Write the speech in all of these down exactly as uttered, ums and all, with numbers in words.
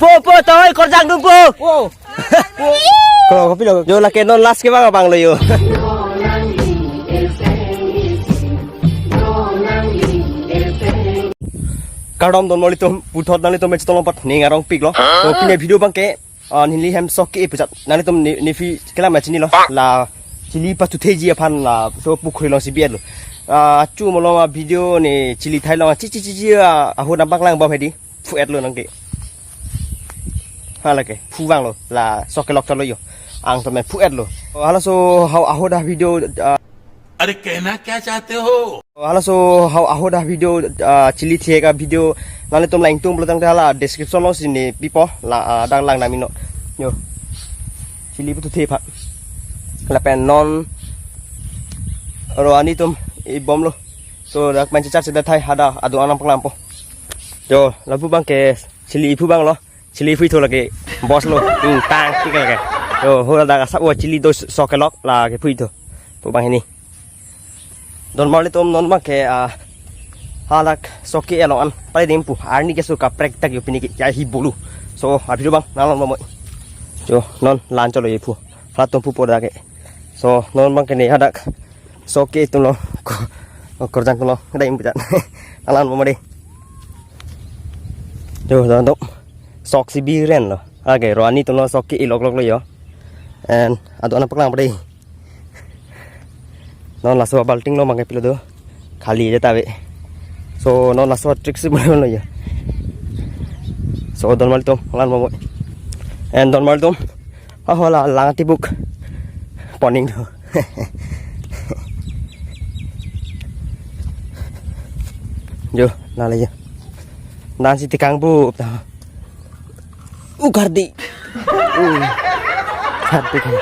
Po, po, toi, korjang dum po. Wow. Ko, kopilo? Jo, lake non last kevang abang lo jo. Kardom donmarlitum, puthot nanglitum me chitolong pat ning arong piklo. To pini video abangke, ah, neli hem sok ke-e puchot. Nanglitum ne, nephi kelang ma chinilo. La chili pachuthe ji aphan la so pukhri alongsi bi-etlo. Ah, chu malom a-video ne chili thai along chi chi chi chi, ah, ahut nangpaklang bom hedi. Phu-etlo nangke. Halake, phuvanglo, la sok kelok chotlo jo. Ang tame phu-etlo. Halaso hau ahut a-video, ah, अरे कहना क्या चाहते हो? Halaso hau ahut a-video, ah, chili thek a-video. Nanglitum langtung pulo tangte hala description alongsi ne pipo, la, ah, dang lang nami no. Jo. Chili pachuthe aphan. Lapen non Roni atum ibomlo. So, dak man chichar sida thai hadak adung-an nangpaklangpo. Jo, lapu abangke chili iphu abanglo. Chili phu-etho lake. Boss lo. Ingtang tik lake. Jo, ho dak asap o chili do sok kelok lake phu-etho. Pu abang hini. Donmarlitum non abangke, ah, hadak sok ke-e along an. Pale dim pu. Arni keso kaprek tak jo pini ke. Ya hi bolu. So, a-video abang nanglang bomnoi. Jo, non lan chotlo jo phu. Halatum pupo dak ke. So, non abangke ne hadak sok ke-e atumlo. Ko-, korjang atumlo. Dai impitan. Alan mo mari. Jo, dam dam. Sok si bi-renlo. Ake, Roni atumlo sok ke-e lokloklo jo. And adung-an nangpaklang pade. Non laso balting lo mangke pilo do. Khali je tabe. So, non laso trick si bollo jo. So, donmarlitum, lan bomnoi. And donmarlitum. Ahola lang tibuk. Poning do. Jo, nale jo. Nang si tikang bu. Ukardi. Uh. Kardi kan.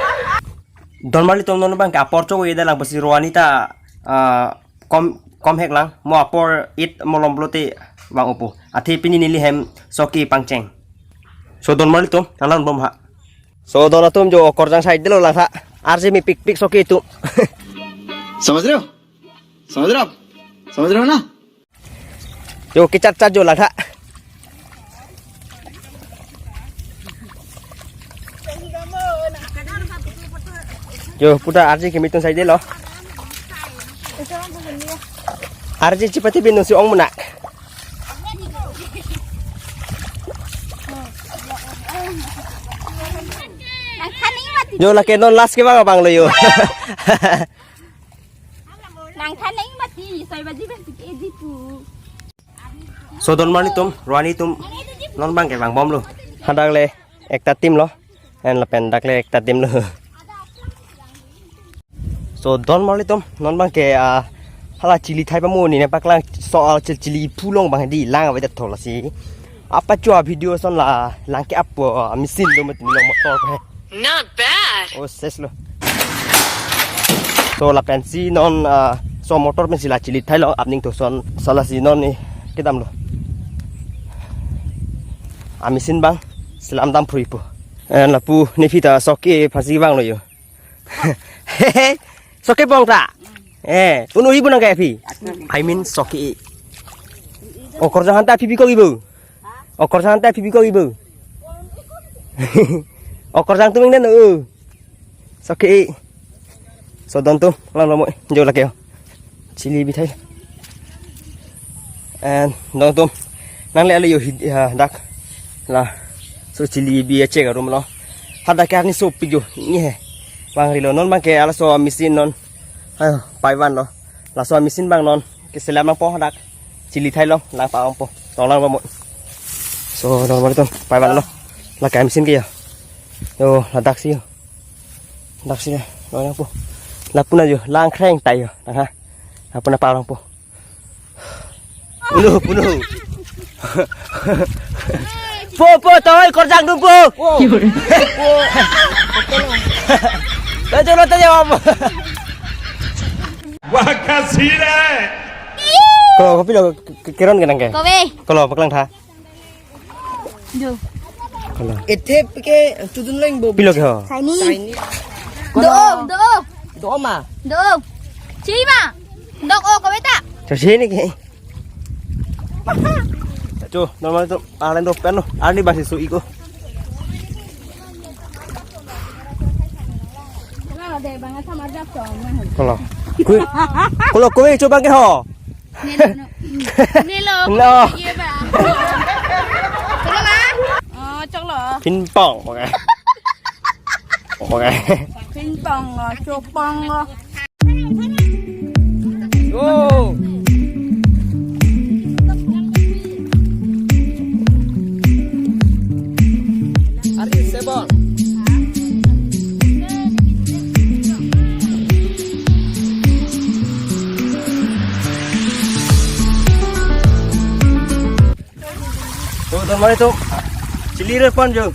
Donmarlitum non abangke apor chok-e dalang pasi Roni ta, ah, kom, kom hek lang. Mo apor it malom pulote vang-o pu. Athe pini neli hem sok ke pangcheng. So donmarlitum, nanglang bom ha. So don atum jo korjang side lo langtha. Arje mepikpik sok ke-e atum. समझ रहे हो? समझ रहे हो आप? समझ रहे हो ना? Jo kechat-chat jo langtha. Jo puta arje kemitung side lo. Arje chipati binong si ong munak. Jo lake non last kevang abang lo jo. Nang thaneng mati, soi baji bang tik eji pu. So donmarlitum, Roni atum, non abangke vang bomlo. Hadak le ekta team lo, and lapen dak le ekta team lo. So donmarlitum, non abangke, ah, hala chili thai pamu ne nangpaklang so, ah, chil-, chili phu along abang di lang avedet thola si. Apa chua video ason la lang ke-ap, ah, machine do mati long motor he. Not bad. Oh, ses lo. So lapensi non, ah, so motor pensi la chili thailo apning to son sala si non ne kedamlo. A-machine abang selam dam phrui po. Eh, lapu nephi ta sok ke phansi vanglo jo. Sok ke bong ta. Eh, unu hi bunang ke phi. I mean sok ke. O korjang han ta phi bi ko ibu. O korjang han ta phi bi ko ibu. O korjang tuming den o. Sok ke. So don atum lang lo mo jo lake jo. Chili bi thai. And don atum. Nang le ale jo hi, ha, dak. La. So chili bi achek arum lo. Hadak ke arni sopik jo. Ni he. Vangri lo non abangke laso machine non. Ayo, pai vanlo. Laso machine abang non. Keselam nangpo hadak. Chili thailo, lang pa-ongpo. Tong lang bomnoi. So, donmarlitum, pai vanlo. Lake machine ke jo. Jo, ladak si jo. Dak si jo. Lang nangpo. Lapu na jo, lang kreng tai jo. Nang ha. Lapu na pa-ongpo. Unu, unu. Po, po, toi, korjang dum po. Wow. Tajo lo, tajo. Wah, kasih deh. Ko, kopilo, ke-, keron kenang ke? Kove. Kolo, paklang tha. Jo. Kolo. Ethe ke tudun leng bo. Pilo ke ho? Saini. Saini. Do, do. Do ma. Do. Chi ma. Dok o kove ta. Cho sini ke. Cho, normal to, alen do pen lo, arni basi su iko. Kolo. Kui, kolo kui cho bang ke ho. Nilo. Nilo. No. Iya, Bang. Choklo, Bang? Oh, choklo. Ping pong, oke. Oke. Ping pong, oh, chopong, oh. Go. Are you seven? Tuh, teman itu. Cilirir pon jo.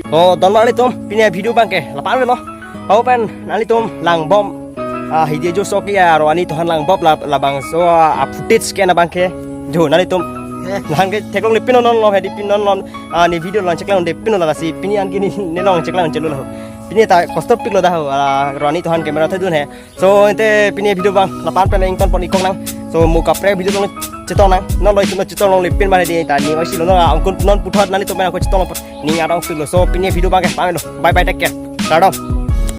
Oh, teman itu, pini video bang ke, lapan lo. Hau pen nanglitum langbom. Ah, hidi jo sok ya, Ronnie Tohan langbom la, labangso, ah, footage ke na bang ke. Jo, nanglitum. Nang ke theklongle pin non lo, hedi pin non lo. Ah, ne video long cheklang de pin lo lasi. Pini an ke ne, ne long cheklang chelo lo. Pini ta kosto pik lo da ho, ah, Ronnie Tohan camera thadun he. So, ante pini video bang, lapan pen ington pon ikong nang. So, mo kaprek video long chetong nang. Non lo ikon chetong longle pin ma hedi ta ne oi si lo no, ah, angkun non puthot nanglitum bang ko chetong lo. Ne arong pik lo. So, pini video bang ke, pamelo. Bye bye, take care. Kardom.